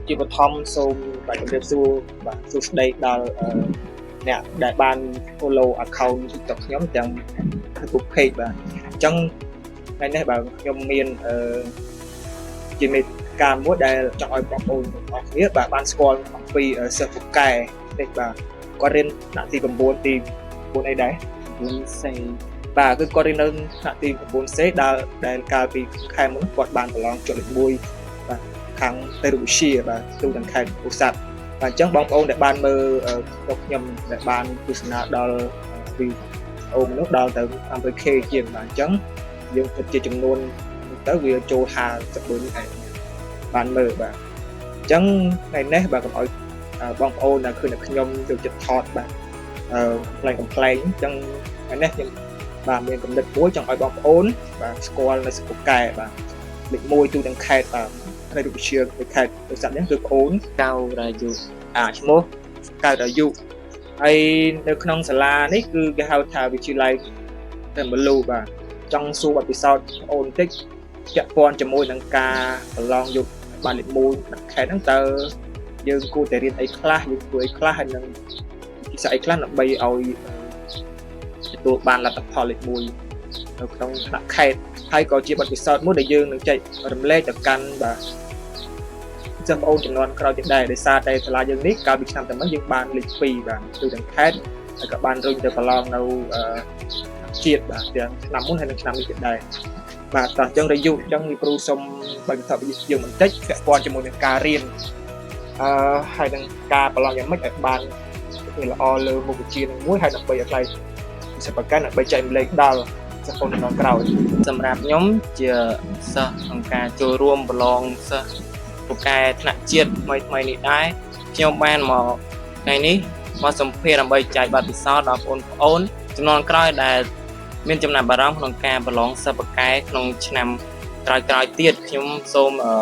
ជាបឋមសូមបាទជម្រាបសួរបាទសួស្តីដល់អ្នកដែលបាន follow account TikTok ខ្ញុំទាំង Facebook page បាទអញ្ចឹងថ្ងៃនេះបាទខ្ញុំមានអឺជាមេការមួយដែលចង់ឲ្យបងប្អូនទាំងអស់គ្នាបាទបានស្គាល់អំពីសិស្សពូកែនេះបាទគាត់រៀនថ្នាក់ទី9ទី9អីដែរ 9 C បាទគឺគាត់រៀននៅថ្នាក់ទី 9C ដែលដែលកាលពីខែមុនគាត់បានប្រឡងជាប់លេខ1បាទខាងទេរវិទ្យាបាទទូទាំងខេត្តពោធិ៍សាត់បាទអញ្ចឹងបងប្អូនដែលបានមើលរបស់ខ្ញុំដែលបានទស្សនាដល់វីដេអូមនុស្សដល់ទៅ 500K ជាងបាទអញ្ចឹងយើងគិតជាចំនួនទៅវាចូល54ឯងបានមើលបាទអញ្ចឹងថ្ងៃនេះបាទកុំឲ្យបងប្អូនដែលឃើញតែខ្ញុំចូលចិត្តថតបាទអឺកំ pl កំ pl អញ្ចឹងថ្ងៃនេះខ្ញុំបាទមានកំណត់មួយចង់ឲ្យបងប្អូនបាទស្គាល់នៅសិស្សពូកែបាទលេខ1ទូទាំងខេត្តបាទផ្នែករូបវិទ្យានៃខេត្តពោធិ៍សាត់នេះគឺប្អូន កៅរាយុ អាឈ្មោះកើតអាយុហើយនៅក្នុងសាលានេះគឺគេហៅថាវិទ្យាល័យតែមលូបាទចង់សួរបទពិសោធន៍ប្អូនបន្តិចពាក់ព័ន្ធជាមួយនឹងការប្រឡងយកបានលេខ1ក្នុងខេត្តហ្នឹងតើយើងគួរតែរៀនអីខ្លះយើងធ្វើអីខ្លះហើយនឹងពិសាអីខ្លះដើម្បីឲ្យទទួលបានលទ្ធផលលេខ1នៅក្នុងថ្នាក់ខេត្តហើយក៏ជាបទពិសោធន៍មួយដែលយើងនឹងចែករំលែកទៅកាន់បាទសិស្សប្អូនចំនួនក្រោយទៀតដែរដោយសារតែសាលាយើងនេះកាលពីឆ្នាំតែមុនយើងបានលេខ2បាទទូទាំងខេត្តហើយក៏បានរុញទៅប្រឡងនៅជាតិបាទទាំងឆ្នាំមុនហើយនិងឆ្នាំនេះទៀតដែរបាទតោះអញ្ចឹងរយុអញ្ចឹងមីគ្រូសុំបើកថាយើងបន្តិចពាក់ព័ន្ធជាមួយនឹងការរៀនអឺហើយនឹងការប្រឡងយ៉ាងម៉េចឲ្យបានល្អលើមុខវិជ្ជានឹងមួយហើយដើម្បីឲ្យថ្លៃសិប្បកម្មដើម្បីចែកម្លែកដល់សិស្សប្អូនជំនាន់ក្រោយ សម្រាប់ខ្ញុំជាសិស្សក្នុងការចូលរួមប្រឡងសិស្សពូកែថ្នាក់ជាតិថ្មីថ្មីនេះដែរខ្ញុំបានមកថ្ងៃនេះមកសម្ភាសដើម្បីចែកបទពិសោធន៍ដល់បងប្អូនចំនួនក្រោយដែលមានចំណាប់អារម្មណ៍ក្នុងការប្រឡងសិស្សពូកែក្នុងឆ្នាំក្រោយៗទៀតខ្ញុំសូមអឺ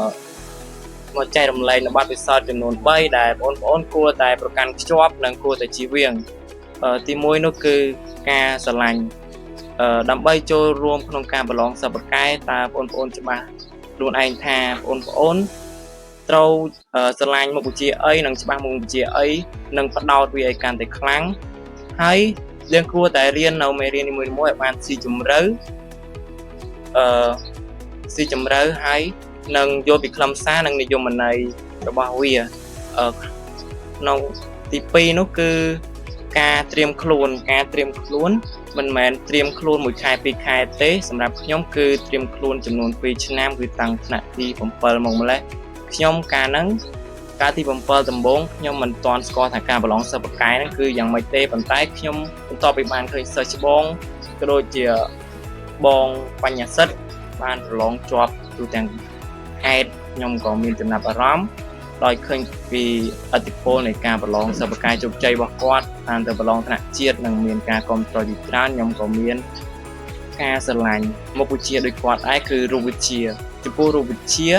មកចែករំលែកនូវបទពិសោធន៍ចំនួន3ដែលបងប្អូនគួរតែប្រកាន់ខ្ជាប់និងគួរតែជៀសវាងទី1នោះគឺការស្រឡាញ់ ដើម្បីចូលរួមក្នុងការប្រឡងសិស្សពូកែតើបងប្អូនច្បាស់ខ្លួនឯងថាបងប្អូនត្រូវស្រឡាញ់មុខវិជ្ជាអីនិងច្បាស់មុខវិជ្ជាអីនិងផ្ដោតវាឲ្យកាន់តែខ្លាំងហើយយើងគួរតែរៀននៅមេរៀននីមួយៗឲ្យបានស៊ីជម្រៅអឺស៊ីជម្រៅហើយនឹងយល់ពីខ្លឹមសារនិងនិយមន័យរបស់វាអឺក្នុងទី2នោះគឺការត្រៀមខ្លួនការត្រៀមខ្លួន មិនមែនត្រៀមខ្លួនមួយខែពីរខែទេសម្រាប់ខ្ញុំគឺត្រៀមខ្លួនចំនួន2ឆ្នាំគឺតាំងថ្នាក់ទី7មកម្លេះខ្ញុំកាលហ្នឹងកាលទី7ដំបូងខ្ញុំមិនទាន់ស្គាល់ថាការប្រឡងសិស្សពូកែហ្នឹងគឺយ៉ាងម៉េចទេប៉ុន្តែខ្ញុំបន្ទាប់ពីបានឃើញសិស្សច្បងក៏ដូចជាបងបញ្ញាសិទ្ធបានប្រឡងជាប់ទូទាំងខេត្តខ្ញុំក៏មានចំណាប់អារម្មណ៍ដោយឃើញពីឥទ្ធិពលនៃការប្រឡងសិស្សពូកែជោគជ័យរបស់គាត់តាមទៅប្រឡងថ្នាក់ជាតិនិងមានការគ្រប់គ្រងជាច្រើនខ្ញុំក៏មានការស្រឡាញ់មុខវិជ្ជាដូចគាត់ដែរគឺរូបវិទ្យាចំពោះរូបវិទ្យា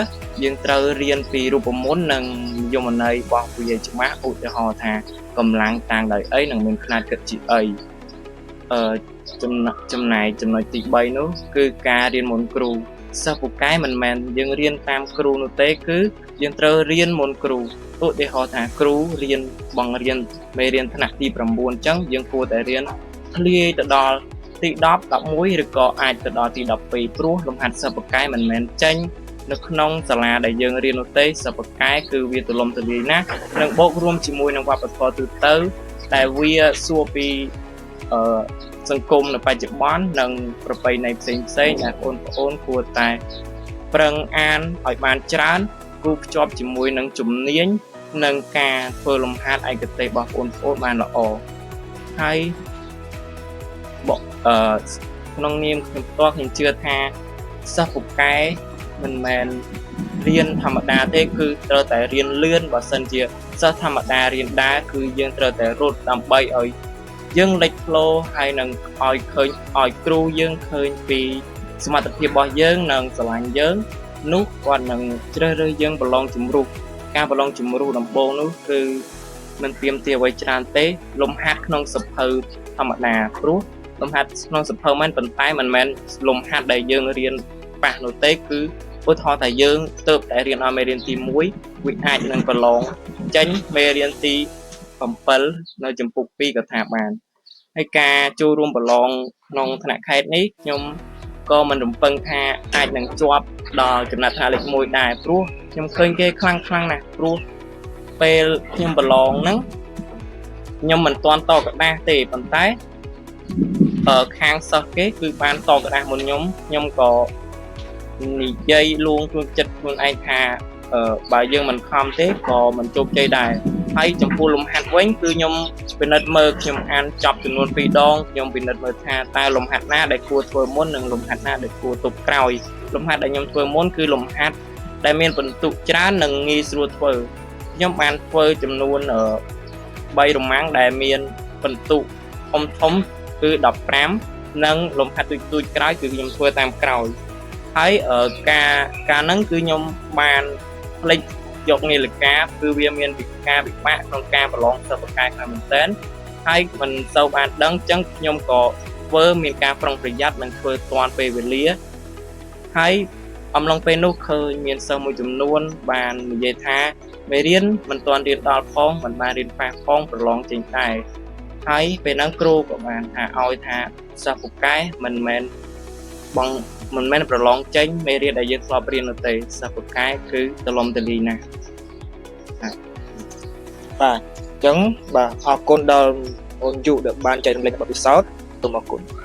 យើងត្រូវរៀនពីរូបមន្តនិងនិយមន័យរបស់វាច្បាស់ឧទាហរណ៍ថាកម្លាំងតាំងដោយអីនិងមានខ្នាតគិតជាអីអឺចំណែកចំណុចទី3នោះគឺការរៀនមុនគ្រូសិស្សពូកែមិនមែនយើងរៀនតាមគ្រូនោះទេគឺយើងត្រូវរៀនមុនគ្រូឧទាហរណ៍ថាគ្រូរៀនបង្រៀនមេរៀនថ្នាក់ទី9អញ្ចឹងយើងគួរតែរៀនធ្លាយទៅដល់ទី10 11ឬក៏អាចទៅដល់ទី12ព្រោះលំហាត់សិស្សពូកែមិនមែនចេញនៅក្នុងសាលាដែលយើងរៀននោះទេសិស្សពូកែគឺវាទូលំទូលាយណាស់និងបូករួមជាមួយនឹងវប្បធម៌ទូទៅដែលវាសួរពីអឺសង្គមនៅបច្ចុប្បន្ននិងប្រពៃណីផ្សេងផ្សេងដែលបងប្អូនគួរតែប្រឹងអានឲ្យបានច្រើនគូភ្ជាប់ជាមួយនឹងជំនាញនិងការធ្វើលំហាត់ឯកទេសរបស់បងប្អូនបានល្អហើយបអឺក្នុងនាមខ្ញុំផ្ទាល់ខ្ញុំជឿថាសិស្សពូកែមិនមែនរៀនធម្មតាទេគឺត្រូវតែរៀនលឿនបើសិនជាសិស្សធម្មតារៀនដែរគឺយើងត្រូវតែរត់ដើម្បីឲ្យយើងលេចធ្លោហើយនឹងឲ្យឃើញឲ្យគ្រូយើងឃើញពីសមត្ថភាពរបស់យើងនិងស្រឡាញ់យើងនោះគាត់នឹងជ្រើសរើសយើងប្រឡងជំរុះការប្រឡងជំរុះដំបូងនោះគឺមិនទាមទារអ្វីច្រើនទេលំហាត់ក្នុងសភៅធម្មតាព្រោះលំហាត់ក្នុងសភៅមែនប៉ុន្តែមិនមែនលំហាត់ដែលយើងរៀនប៉ះនោះទេគឺ ឧទាហរណ៍ថាយើងទៅតែរៀនដល់មេរៀនទី1វាអាចនឹងប្រឡងចេញមេរៀនទី7នៅចំពុក2ក៏ថាបានហើយការចូលរួមប្រឡងក្នុងថ្នាក់ខេត្តនេះខ្ញុំក៏មិនរំពឹងថាអាចនឹងជាប់ដល់ចំណាត់ថ្នាក់លេខ1ដែរព្រោះខ្ញុំឃើញគេខ្លាំងខ្លាំងណាស់ព្រោះពេលខ្ញុំប្រឡងហ្នឹងខ្ញុំមិនទាន់តក្រដាសទេប៉ុន្តែខាងសិស្សគេគឺបានតក្រដាសមុនខ្ញុំខ្ញុំក៏និយាយលួងខ្លួនចិត្តខ្លួនឯងថាបើយើងមិនខំទេក៏មិនជោគជ័យដែរហើយចំពោះលំហាត់វិញគឺខ្ញុំពិនិត្យមើលខ្ញុំអានចប់ចំនួន2ដងខ្ញុំពិនិត្យមើលថាតើលំហាត់ណាដែលគួរធ្វើមុននិងលំហាត់ណាដែលគួរទុកក្រោយលំហាត់ដែលខ្ញុំធ្វើមុនគឺលំហាត់ដែលមានពិន្ទុច្រើននិងងាយស្រួលធ្វើខ្ញុំបានធ្វើចំនួន3រម៉ាំងដែលមានពិន្ទុធំធំគឺ15និងលំហាត់ទូចទូចក្រោយគឺខ្ញុំធ្វើតាមក្រោយហើយការការហ្នឹងគឺខ្ញុំបានផ្លេចយកនាឡិកាគឺវាមានវិការវិបាកក្នុងការប្រឡងសិស្សពូកែខ្លាំងមែនទែនហើយមិនសូវបានដឹងចឹងខ្ញុំក៏ធ្វើមានការប្រុងប្រយ័ត្ននិងធ្វើទាន់ពេលវេលាហើយអំឡុងពេលនោះឃើញមានសិស្សមួយចំនួនបាននិយាយថាមេរៀនមិនទាន់រៀនដល់ផងមិនបានរៀនប៉ះផងប្រឡងចេញតែហើយពេលហ្នឹងគ្រូក៏បានថាឲ្យថាសិស្សពូកែមិនមែនបងមិនមែនប្រឡងចេញមេរៀនដែលយើងធ្លាប់រៀននោះទេសិស្សពូកែគឺទលំទលាយណាស់ បាទអញ្ចឹងបាទអរគុណដល់អូនយុដែលបានចែករំលែកបទពិសោធន៍សូមអរគុណ។